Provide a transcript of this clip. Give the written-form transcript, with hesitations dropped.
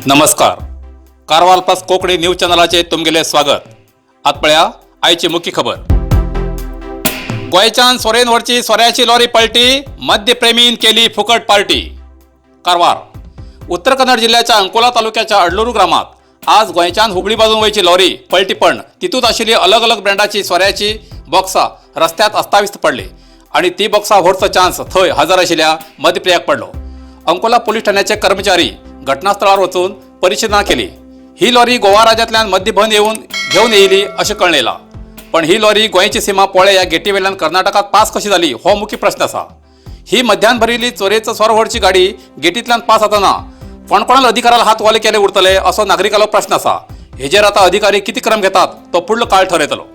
नमस्कार, Karwar plus Konkani news चॅनलाचेर तुमगेलें स्वागत. आत पळया आयची मुख्य खबर. गोंयच्यान सोरेन व्हरची सोऱ्याची लॉरी पलटी, मद्यप्रेमीन केली फुकट पार्टी. कारवार, उत्तर कन्नड जिल्ह्याच्या अंकोला तालुक्याच्या अडलुरू ग्रामात आज गोंयच्यान हुबळी बाजून वयची लॉरी पलटी पण तितूंत आशिल्ली अलग अलग ब्रँडाची सोऱ्याची बॉक्सां रस्त्यात अस्ताव्यस्त पडली आणि ती बॉक्सां व्हरचो चान्स थंय हजर आशिल्ल्या मद्यप्रियाक पडलो. अंकोला पोलीस ठाण्याचे कर्मचारी घटनास्थळार वचून परिशोधना केली. ही लॉरी गोवा राज्यांतल्यान मद्यबंद येवन घेवन येयली अशें कळून येयलां, पण ही लॉरी गोंयची सीमा पोळे ह्या गेटी वेल्यान कर्नाटकात पास कशी जाली हो मुख्य प्रश्न आसा. ही मध्यान भरिल्ली चोरयेचो सोरो व्हरची गाडी गेटींतल्यान पास जातना कोण कोणाला अधिकाराला हात वाले केले उरतले असो नागरिकालो प्रश्न आसा. हेजेर आतां अधिकारी कितें क्रम घेतात तो फुडलो काळ ठरयतलो.